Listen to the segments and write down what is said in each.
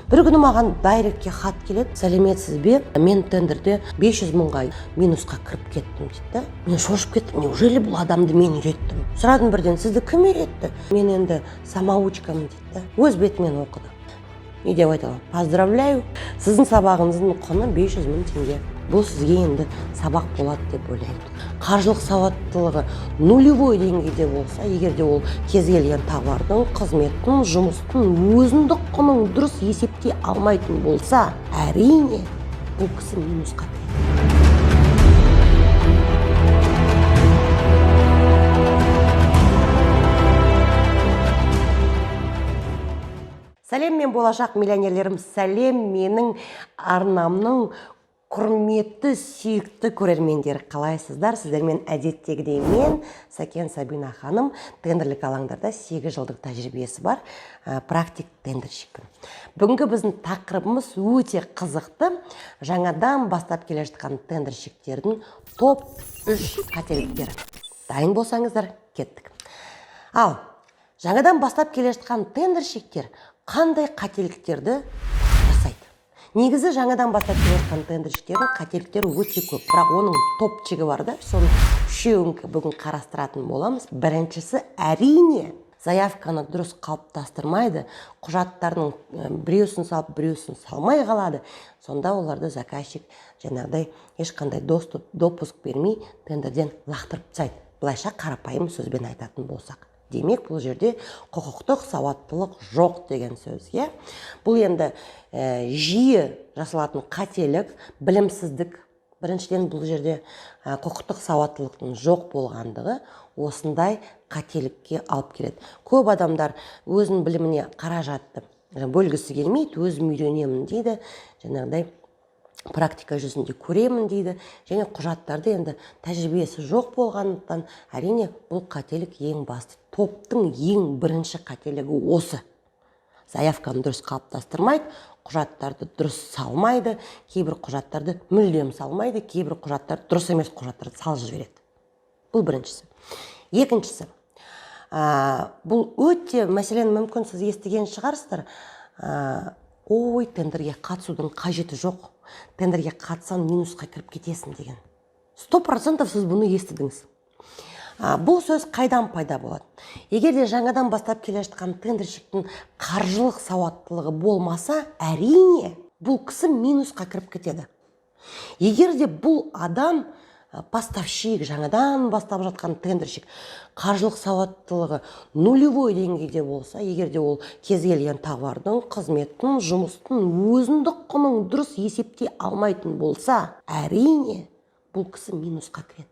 Бір күні маған директке хат келеді: «Сәлеметсіз бе, мен тендерде 500 мыңға минусқа кіріп кеттім», – дейді да. Мен шошып кеттім: неужели бұл адамды мен үйреттім? Сұрадым бірден: «Сізді кім үйретті?» «Мен енді самоучкамын», – дейді да. Өз бетімен оқыды. Не деп айта аламын? Поздравляю, сіздің сабағыңыздың құны 500 мың теңге. Бұл сізге енді сабақ болады деп ойлаймын. Қаржылық сауаттылығы нулевой деңгейде болса, егер де ол кез келген товардың, қызметтің, жұмыстың өзіндік құнын дұрыс есептей алмайтын болса, әрине, бұл кісі минусқа кіреді. Сәлем, мен болашақ миллионерлерім, сәлем, менің арнамның құрметті, сүйікті көрермендері! Қалайсыздар? Сіздермен әдеттегідей мен, Сәкен Сабина ханым, тендерлік алаңдарда 8 жылдық тәжірибесі бар практик тендерщикпін. Бүгінгі біздің тақырыбымыз өте қызықты: жаңадан бастап келе жатқан тендерщиктердің топ 3 қателіктері. Дайын болсаңыздар, кеттік. Ал жаңадан бастап келе жатқан тендерщиктер қандай қателіктерді жасайды? Негізі, жаңадан бастап келе жатқан тендерщиктердің қателіктері өте көп, бірақ оның топчигі бар да, соның үшеуін бүгін қарастыратын боламыз. Біріншісі, әрине, заявканы дұрыс қалыптастырмайды, құжаттардың біреусін салып, біреусін салмай қалады. Сонда оларды заказчик жаңағыдай ешқандай доступ, допуск бермей, тендерден лақтырып тастайды, былайша, қарапайым сөзбен айтатын болсақ. Демек, бұл жерде құқықтық сауаттылық жоқ деген сөз, иә. Бұл енді жиі жасалатын қателік, білімсіздік. Біріншіден, бұл жерде құқықтық сауаттылықтың жоқ болғандығы осындай қателікке алып келеді. Көп адамдар өзінің біліміне қаражатты бөлгісі келмейді, «өзім үйренемін» дейді, жаңағыдай практика жүзінде көремін дейді және құжаттарды енді тәжірибесі жоқ болғандықтан, әрине, бұл қателік ең басты. Топтың ең бірінші қателігі осы: заявканы дұрыс қалыптастырмайды, құжаттарды дұрыс салмайды, кейбір құжаттарды мүлдем салмайды, кейбір құжаттарды, дұрыс емес құжаттарды салып жібереді. Бұл біріншісі. Екіншісі, бұл өте, мәселен, мүмкін, сіз естіген шығарсыздар: «Ой, тендерге қатысудың қажеті жоқ, тендерге қатыссаң, минусқа кіріп кетесің» деген. 100% сіз бұны естідіңіз. Бұл сөз қайдан пайда болады? Егер де жаңадан бастап келе жатқан тендерщиктің қаржылық сауаттылығы болмаса, әрине, бұл кісі минусқа кіріп кетеді. Егер де бұл адам, поставщик, жаңадан бастап жатқан тендерщик, қаржылық сауаттылығы нулевой деңгейде болса, егер де ол кез келген товардың, қызметтің, жұмыстың өзіндік құнын дұрыс есептей алмайтын болса, әрине, бұл кісі минусқа кіреді.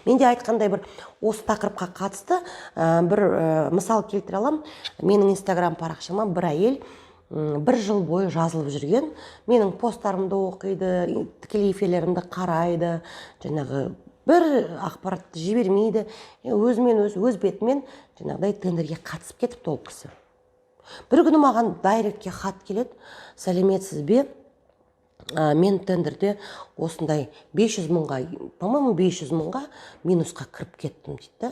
Мен де айтқандай, бір осы тақырыпқа қатысты бір мысал келтіре аламын. Менің инстаграм парақшама бір әйел бір жыл бойы жазылып жүрген, менің посттарымды оқиды, тікелей эфирлерімді қарайды, жаңағы бір ақпаратты жібермейді. Өзімен өзі, өз бетімен жаңағыдай тендерге қатысып кетіпті ол кісі. Бір күні маған директке хат келеді: «Сәлеметсіз бе, мен тендерде осындай 500 мыңға, по-моему, 500 мыңға минусқа кіріп кеттім», – дейді да.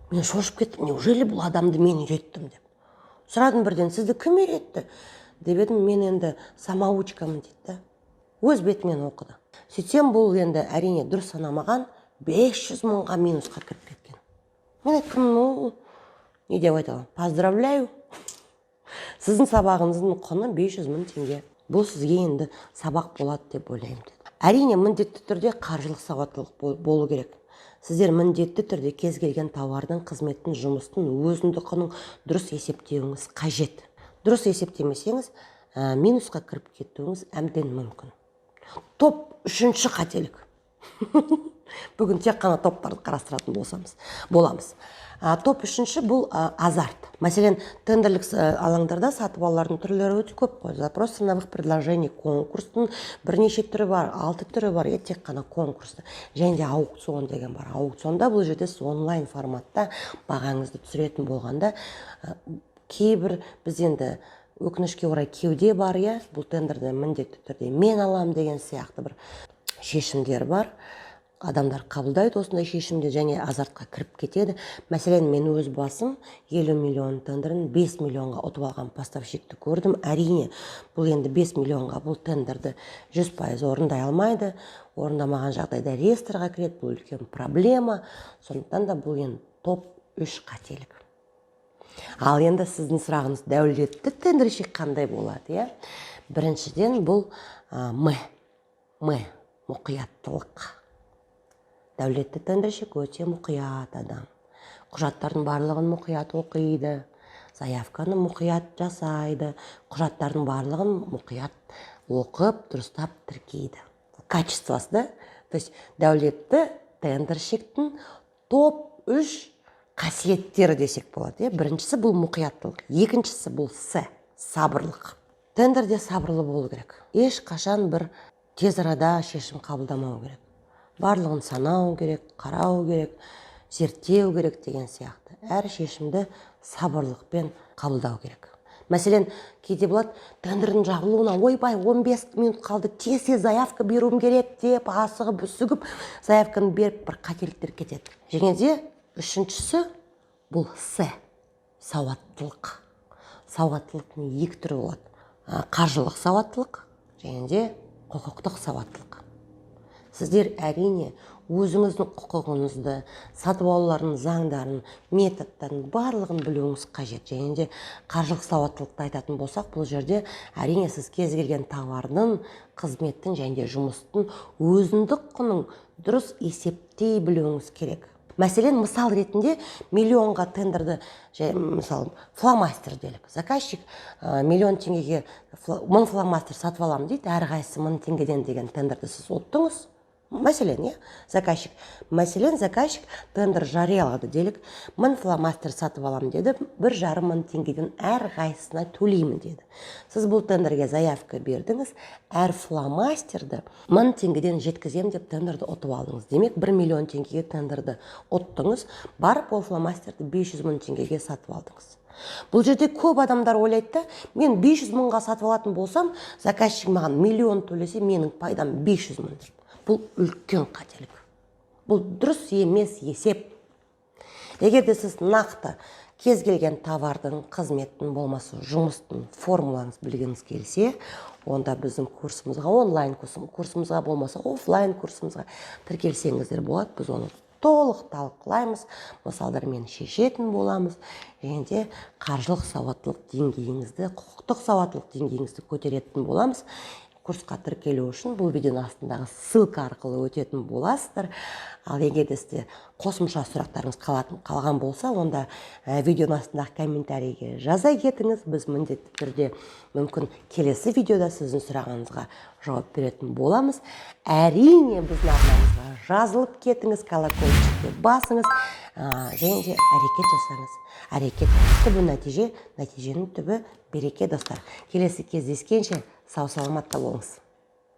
Мен шошып кеттім: неужели бұл адамды мен үйреттім деп. Сұрадым бірден: «Сізді кім үйретті?» – деп едім, «Мен енді самоучкамын», – дейді да. Өз бетімен оқыды. Сөйтсем, бұл енді, әрине, дұрыс санамаған, 500 мыңға минусқа кіріп кеткен. Мен айттым: «Ну, не деп айта аламын? Поздравляю, сіздің сабағыңыздың құны 500 мың теңге. Бұл сізге енді сабақ болады деп ойлаймын», – деді. Әрине, міндетті түрде қаржылық сауаттылық болу керек. Сіздер міндетті түрде кез келген тауардың, қызметтің, жұмыстың өзіндік құнын дұрыс есептеуіңіз қажет. Дұрыс есептемесеңіз, минусқа кіріп кетуіңіз әбден мүмкін. Топ үшінші қателік. Бүгін тек қана топтарды қарастыратын боламыз. Топ үшінші бұл азарт. Мәселен, тендерлік алаңдарда сатып алулардың түрлері өте көп қой: запрос ценовых предложений, конкурстың бірнеше түрі бар, алты түрі бар, иә, тек қана конкурсты, және де аукцион деген бар. Аукционда бұл жерде сіз онлайн форматта бағаңызды түсіретін болғанда, кейбір біз енді, өкінішке орай, кеуде бар, иә, бұл тендерді міндетті түрде мен алам деген сияқты бір шешімдер бар. Адамдар қабылдайды осындай шешімді және азартқа кіріп кетеді. Мәселен, мен өз басым 50 миллион тендерін 5 миллионға ұтып алған поставщикті көрдім. Әрине, бұл енді 5 миллионға бұл тендерді 100% орындай алмайды. Орындамаған жағдайда реестрға кіреді, бұл үлкен проблема. Сондықтан да бұл енді топ 3 қателік. Ал енді сіздің сұрағыңыз: дәулетті тендерщик қандай болады, иә? Біріншіден, бұл м м мұқияттылық. Дәулетті тендерщик өте мұқият адам. Құжаттардың барлығын мұқият оқиды, заявканы мұқият жасайды, құжаттардың барлығын мұқият оқып, дұрыстап тіркейді. Качествосы да. То есть дәулетті тендерщиктің топ 3 қасиеттері десек болады, иә. Біріншісі – бұл мұқияттылық. Екіншісі – бұл с, сабырлық. Тендерде сабырлы болу керек. Ешқашан бір тез арада шешім қабылдамау керек. Барлығын санау керек, қарау керек, зерттеу керек деген сияқты. Әр шешімді сабырлықпен қабылдау керек. Мәселен, кейде болады, тендердің жабылуына, ойбай, 15 минут қалды, тез тез заявка беруім керек деп, асығып үсігіп заявканы беріп, бір қателіктер кетеді. Және де үшіншісі – бұл с, сауаттылық. Сауаттылықтың екі түрі болады: қаржылық сауаттылық және де құқықтық сауаттылық. Сіздер, әрине, өзіңіздің құқығыңызды, сатып алулардың заңдарын, методтарын, барлығын білуіңіз қажет. Және де қаржылық сауаттылықты айтатын болсақ, бұл жерде, әрине, сіз кез келген товардың, қызметтің және де жұмыстың өзіндік құнын дұрыс есептей білуіңіз керек. Мәселен, мысал ретінде, миллионға тендерді мысалы, фломастер делік. Заказчик миллион теңгеге 1000 фломастер сатып аламын дейді, әрқайсысы 1000 теңгеден деген тендерді сіз ұттыңыз. Мәселен, иә, заказчик, мәселен, заказчик тендер жариялады делік, 1000 фломастер сатып аламын деді, 1500 теңгеден әрқайсысына төлеймін деді. Сіз бұл тендерге заявка бердіңіз, әр фломастерді 1000 теңгеден жеткіземін деп тендерді ұтып алдыңыз. Демек, 1 миллион теңгеге тендерді ұттыңыз. Барып ол фломастерді 500 мың теңгеге сатып алдыңыз. Бұл жерде көп адамдар ойлайды да: мен 500 мыңға сатып алатын болсам, заказчик маған миллион төлесе, менің пайдам 500 мың деп. Бұл үлкен қателік, бұл дұрыс емес есеп. Егер де сіз нақты кез келген товардың, қызметтің болмаса жұмыстың формулаңыз білгіңіз келсе, онда біздің курсымызға, онлайн курсымызға болмаса офлайн курсымызға тіркелсеңіздер болады. Біз оны толық талқылаймыз, мысалдармен шешетін боламыз және де қаржылық сауаттылық деңгейіңізді, құқықтық сауаттылық деңгейіңізді көтеретін боламыз. Курсқа тіркелу үшін бұл видеоның астындағы ссылка арқылы өтетін боласыздар. Ал егер де сізде қосымша сұрақтарыңыз қалған болса, онда видеоның астындағы комментарийге жаза кетіңіз. Біз міндетті түрде, мүмкін, келесі видеода сіздің сұрағыңызға жауап беретін боламыз. Әрине, біздің арнамызға жазылып кетіңіз, колокольчикті басыңыз және де әрекет жасаңыз. Әрекет түбі – нәтиже, нәтиженің түбі – береке. Достар, келесі кездескенше сау саламатта болыңыз.